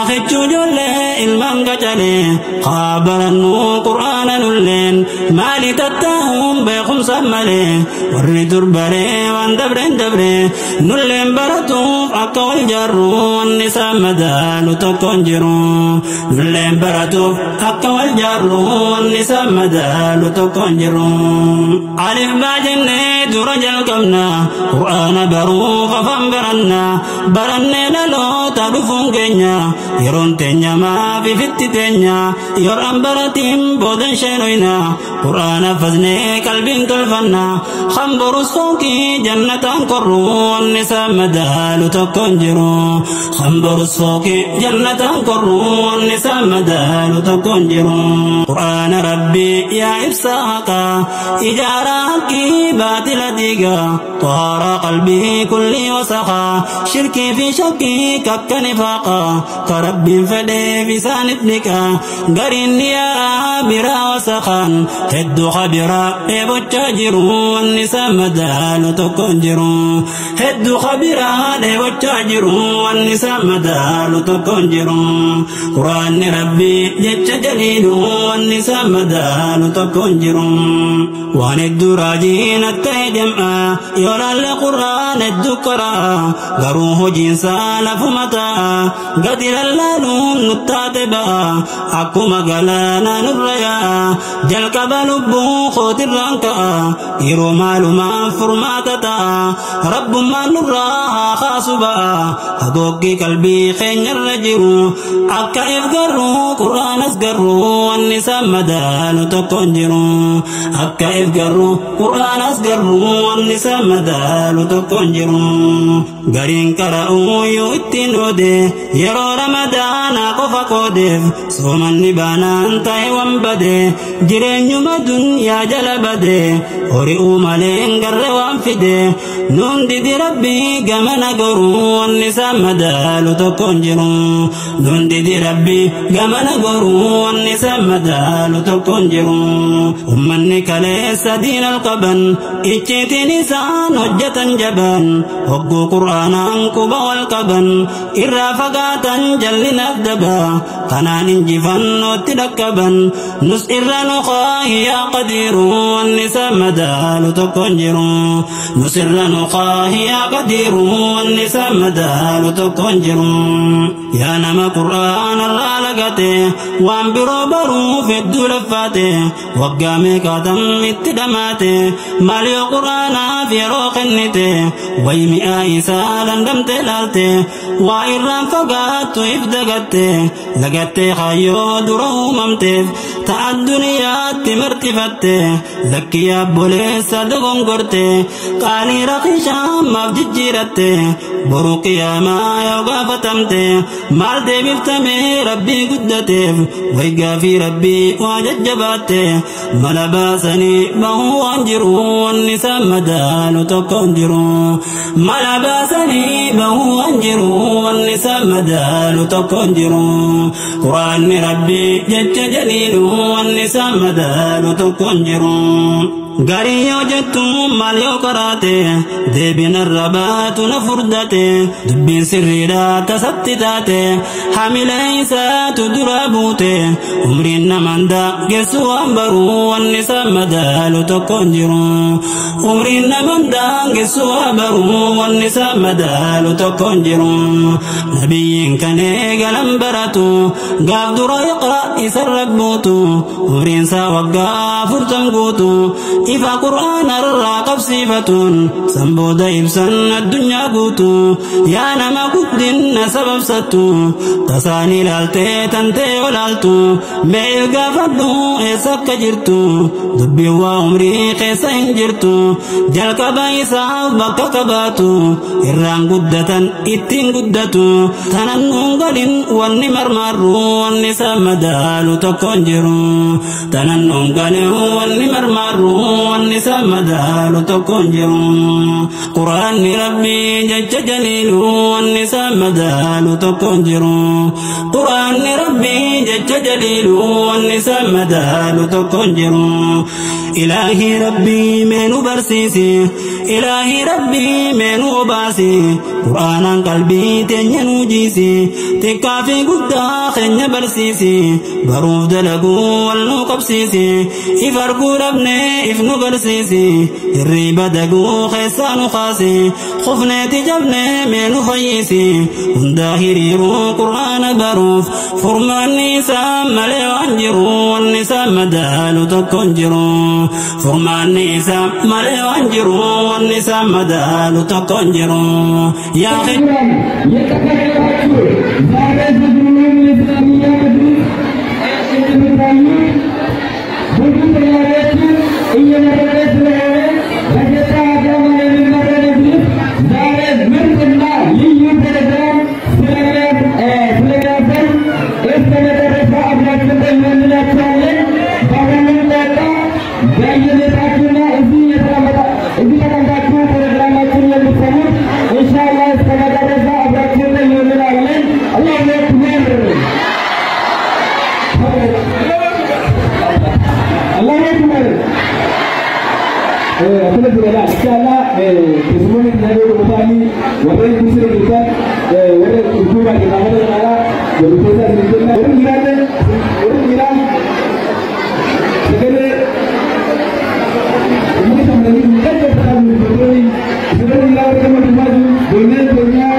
Yaa ijoollee ilmaan qacalee qaabarannu qur'aana nulleen maali tattaa'uun beekumsa malee warri dur baree waan dabreen dabree nulleen baratuuf akka wal jaarru wanni isaan madaalu tokko hin jiru. Nulleen baratuuf akka wal jaarru wanni isaan madaalu tokko hin jiru. Alif baa jennee dura jalqabna qur'aana baruuf afaan baranna barannee dhaloota dhufuun keenya yeroon teenya maaf ifitti teenya yoraan baratiin boodan sheenoyna qur'aana fasnee qalbiin tolfanna hamborus fooqii jannataan korru wanni isaan madaalu tokko hin jiru. Hamborus fooqii jannataan korru wanni isaan madaalu tokko hin jiru. Qur'aana rabbii yaa ibsaa haqaa ijaaraa haqqii baatila diigaa طهارة قلبي كل وسخا شركي في شكي كك نفاقا كرب فدي في سانتك قرين يا برا وسخا هد خبرا ابو والنساء مدال تكنجرو هد خبرا ابو والنساء مدال تكنجرو قرآن ربي جج جليل والنساء مدال تكنجرو وان الدراجين التجمع يرى القرآن الذكرى غروه جنسا لفمتا قدر اللالون نتاتبا أكما قلانا نريا جلك بلبو خوت الرانكا إيرو مالما فرماتتا رب ما نراها خاصبا أقوكي قلبي خين الرجل أكا إفقرو قرآن أسقرو والنساء مدال تقنجرو أكا إفقرو قرآن أسقرو والنساء madaalu tokko hin jiru. Gariin qara'uu yoo ittiin oode yeroo ramadaanaa qofa qoodeef soomanni baanaan ta'e wan bade jireenyuma dunyaa jala bade hori'uu malee hin garre waan fide nuun didi rabbii gamana goruu wanni isaan madaalu tokko hin jiru. Nuun didi rabbii gamana goruu wanni isaan madaalu tokko hin jiru. Ummanni kaleessa diinal qaban icciitiin isaan hojjetan jaban hogguu qur'aanaan quba wal qaban irraa fagaatan jallinaaf daba kanaan injifannootti dhaqqaban nus irra nu qaahi yaa qadiiru wanni isaan madaalu tokko hin jiru. Nus irra nu qaahi yaa qadiiru wanni isaan madaalu tokko hin jiru. Yaa nama qur'aana irraa lagate waan biroo baruuf hedduu laffaate waggaa meeqaatam itti dhamaate maal yoo qur'aanaaf yeroo kennite way mi'aa isaa dandamte laalte waa irraan fagaattu if dagatte lagattee kaayyoo dura uumamteef ta'a duniyaatti martifatte lakki yaabboleessa dogongorte qaalii raqiishaa maaf jijjiiratte boru qiyaamaa yoo gaafatamte maal deebiftame rabbii guddateef way gaafii rabbii waa jajjabaatte mala baasanii bahuu waan jiru wanni isaan madaalu tokko hin jiru. Mala baasanii bahuu waan jiru wanni isaan madaalu tokko hin jiru. Quraanni rabbii jecha jaliilu wanni isaan madaalu tokko hin jiru. Garii yoo jettu maal yoo qaraate deebiin irra baatu na furdate dubbiin sirriidha tasatti taate hamilee isaatu dura buute umriin namandaa geessu waan baruu wanni isaan madaalu tokko hin jiru. Umriin namandaa geessu waan baruu wanni isaan madaalu tokko hin jiru. Nabiyyiin kan eegalan baratu gaaf dura iqra isa rabbuutu umriin isaa waggaa 40 guutu. Ifa qur'aana irraa qabsiifatuun sanbooda ibsan addunyaa guutu yaa nama guddinna sababsattu tasaan ilaaltee tantee olaaltu mee gaafadhu eessa akka jirtu dubbiin waa umrii keessa hin jirtu jalqaba isaaf bakka qabaatu irraan guddatan ittiin guddatu tanan nuun galin wanni marmarru wanni isaan madaalu tokko hin jiru tanan nuun galin wanni marmarru wanni isaan madaalu tokko hin jiru. Quraanni rabbii jecha jaliilu wanni isaan madaalu tokko hin jiru. Quraanni rabbii jecha jaliilu wanni isaan madaalu tokko hin jiru. Ilaahii rabbii mee nu barsiisi Ilaahii rabbii mee nu obaasi Quraanaan qalbii teenya nu jiisi Xiqqaa fi guddaa keenya barsiisi, baruuf dalaguu wal nu qabsiisi. If arguu dhabne if nu barsiisi, hirriba daguu keessaa nu kaasi. Kufneeti jabne mee nu fayyisi, hundaa hiriiruu qur'aana baruuf. Furmaanni isaa malee waan jiru, wanni isaa madaalu tokko hin jiru. Furmaanni isaa malee waan jiru, wanni isaa madaalu tokko hin jiru. Yaa የተከበራችሁ ዛሬ በዝሙም የእስላሚያ መጅሊስ እንደምታዩ ብዙ ተማሪዎችን እየመረቀ ስለሆነ በገጣ አዳማ የሚመራ መጅሊስ ዛሬ ምርጥና ልዩ ፕሮግራም ስለሚያሳይ እስከ መጨረሻ አብራችሁን ቆዩ እንላችኋለን። በሁሉም ቋንቋ በየቤታችሁና እዚህ ተቀምጣችሁ ፕሮግራማችን የምትሰሙት ኢንሻአላህ እስከ መጨረሻ አብራችሁን ቆዩ እንላለን። አላሁ አክበር፣ አላሁ አክበር። Akkana jedhama inshallah, keessummoonni naannoo dhufanii warreen kuusee jirtan, warra duuba kitaabota kanaa wal keessa isin kenna. Warri jiraan, warri jiraan sagalee uummata shamarranii hin dhaggeeffatan dubartoonni sagalee dhiiraa warra gama duubaa jiru ijoolleen keenyaa.